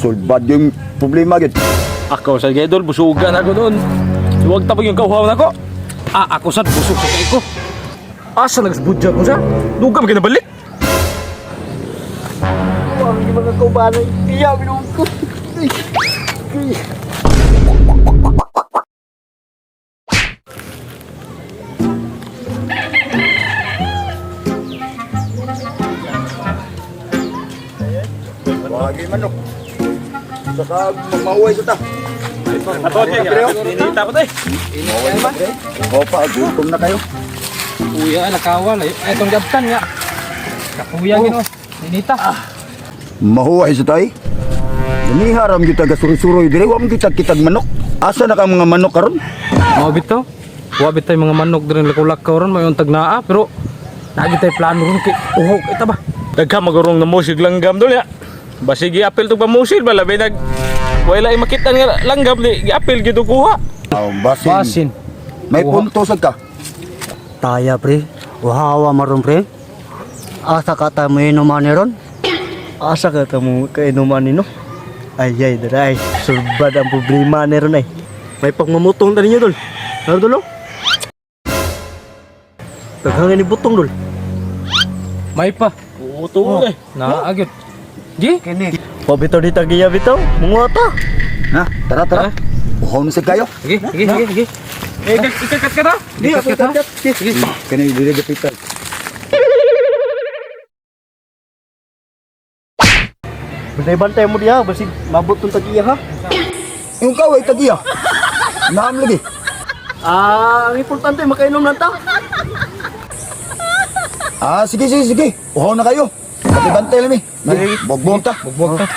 Sulbad yung problema gid. Ako sa idol, busugan ako noon. Huwag tapos yung kauhaw na ko. Ah, ako sad busog sa kay ko. Asa nagsbudya ko sa? Duga man kinabalik. Ang mga kaubanan, iya minuog ko. Wagi manok. Saka mauway sa ta. Ato, dinita ko tayo. Mauway sa ta. Opa, gutom na kayo. Kuya, nakawal. Ay, itong gabtan nga. Kakuya gino. Dinita. Mahuway sa tay. Ganiharam gyud ta gasuroy-suroy dire wa man kita kitag manok. Asa na ka mga manok karon? Mao bitaw. Wa bitay mga manok diri lakulak ron may untag naa pero nagi tay plano ron kay uhok ita ba. Dagka magurong na musig langgam dol ya. Basig giapil tug pamusil ba labi nag wala ay makita nga langgam di giapil gid og kuha. Aw, basin. Basin. May Kuha. punto sad ka. Taya pre, wahawa maron pre. Asa ka ta mo inuman ni ron? Asa ka ta mo kainuman nino? Ay ay daray, sulbad ang problema ni ron ay. May pagmamutong ta ninyo dol. Naro dol? Oh? Daghang ni butong dol. May pa. Oo, tuo eh. Naa gyud. Gi? Wa bitaw di tagiya bitaw, munguha ta. Ha, tara tara. Uhaw na sad kayo. Sige, sige, sige, sige. Eh, ikakat ka ta? Ikakat ka ta? Sige. Kani dire gapitan. Bantay-bantay mo diha basig mabot tong tagiya ha. Yung kaway tagiya. Naam lagi. Ah, ang importante makainom lang ta. Ah, sige sige sige. Uhaw na kayo. Bantay lami. Bogbong ta. Bugbog ta.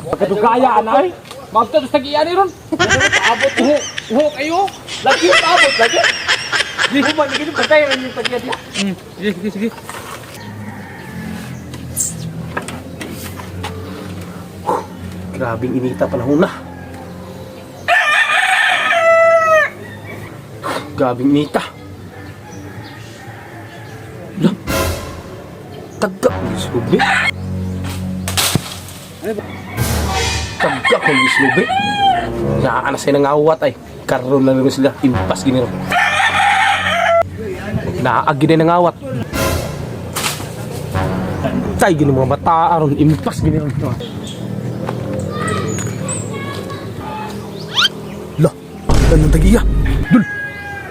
Pagkadugaya anay. Maabot sa tagiya ni ron. Abot uho, uho kayo. Lagi abot lagi. Di man lagi patay ron yung tagiya diya. Sige, sige, sige. Grabing inita panahon na. Grabing inita. Lah. Taga ko yung slubi. Taga ko yung slubi. Naan na sa'yo nangawat ay. Karoon lang rin sila. Impas gini ron. Naag gini nangawat. Tay gini mga bata aron. Impas gini ron. Lah. Danang tagiya. Dul.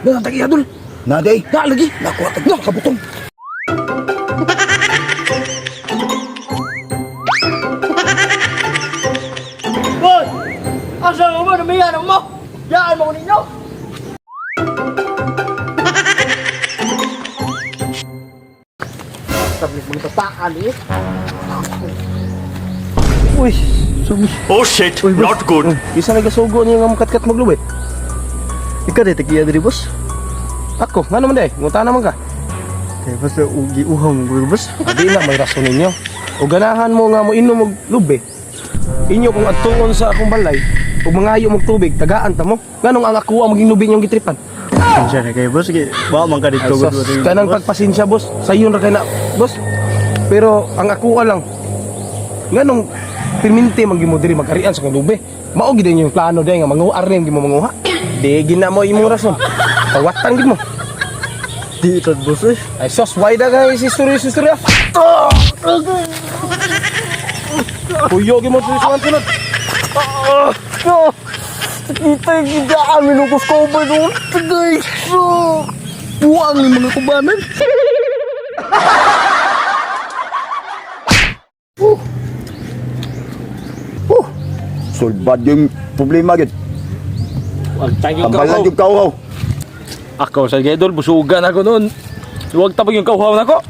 Danang tagiya dul. Na day. Na lagi. Nakuha tag kabutong. Boy! Asa mo ba namiyan mo? Yaan mo ninyo. Sabi mo tataan eh. Uy, sumi. Oh shit, not good. Isa nagasugo niya nga mukatkat maglubi. Ikaw di tagiya diri boss. Ako, nga naman day, nguta naman ka. Kay basta ugi uhaw mo gud boss. Adi na, may rason ninyo. O ganahan mo nga mo inom og lubi. Inyo kung adtungon sa akong balay, ug mangayo mog tubig, tagaan ta mo. Nganong ang ako ang maging lubi inyong gitripan? Pasensya na kayo boss. Sige, wa man ka Ay, dito sus, kanang pagpasensya, boss. Sayon ra kay na, boss. Pero ang ako lang, nganong pirminti man gyud mo diri magkarian sa akong lubi. Mao gid yung plano day nga manguha rin gyud mo manguha. Di gina mo imong rason. Tawatan gid mo. Di itod boss eh. Ay sos, why da guys, istorya, istorya. Puyo gyud mo sa sunod. Kita yung gidaan, minukos ko ba doon? Tagay! So, buwang ni mga kubanan. Oh. Sulbad yung problema gid. Tambalan yung kauhaw. Ako sa idol, busugan ako noon. Huwag tapos yung kauhaw na ko.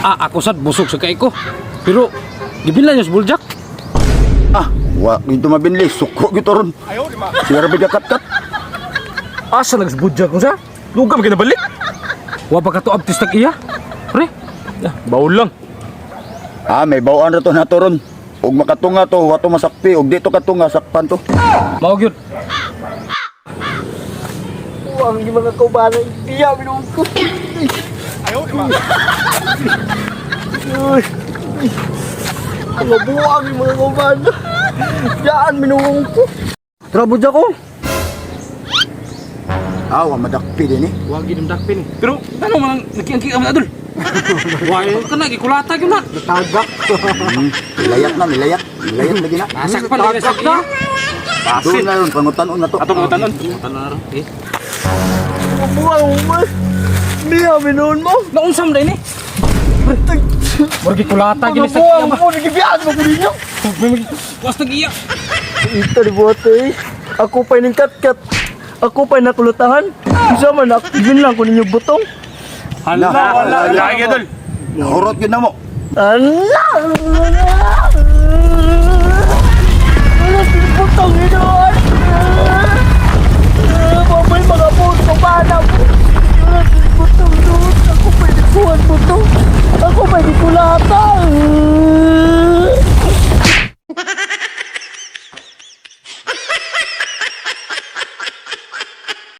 Ah, ako sad busog sa kay ko. Pero gibilan niyo sa buljak. Ah, wa gid mabinli, suko gyud ron. Siya ra katkat. Asa nagsbudya ko sa? Luga man kinabalik. Wa pa ka to abtis tag iya. Pre. Ah, bawl lang. Ah, may bawaan ra to nato ron. Ug makatunga to, wa to masakpi, ug dito katunga sakpan to. Mao gyud. Ang mga kaubanan, iya minuog ko. Uy. Mga buwang yung mga kuman. Diyan, minuwang ko. Tara budya ko. Awa madakpi din eh. Wa gid dakpin eh. Pero ano man ang nakiangki ang adol? Wa ka na gikulata gyud na. Tagak. Nilayat na, nilayat. Nilayat lagi na. Asak pa lagi sa na. Doon na ron, pangutanon na to. Ato mga tanon. Tanon na ron. Eh. Mga buwang mo. Niya, minuon mo. Naunsam na ini. Murag gikulata gyud Mga sa buwang iya ba. mo. Nagibiyaan mo ko ninyo. Was nag-iya. Ito ni buhat eh. Ako pa'y ning katkat. Ako pa'y nakulutahan. Isa man, yun lang ko ninyo butong. Hala, wala. Lagi dol. Hurot yun na mo. Ala! Wala butong inoon! Mamay mga puto pa na mo! Wala butong doon! Ako pa'y nikuhan butong! Ako pa'y nikulata!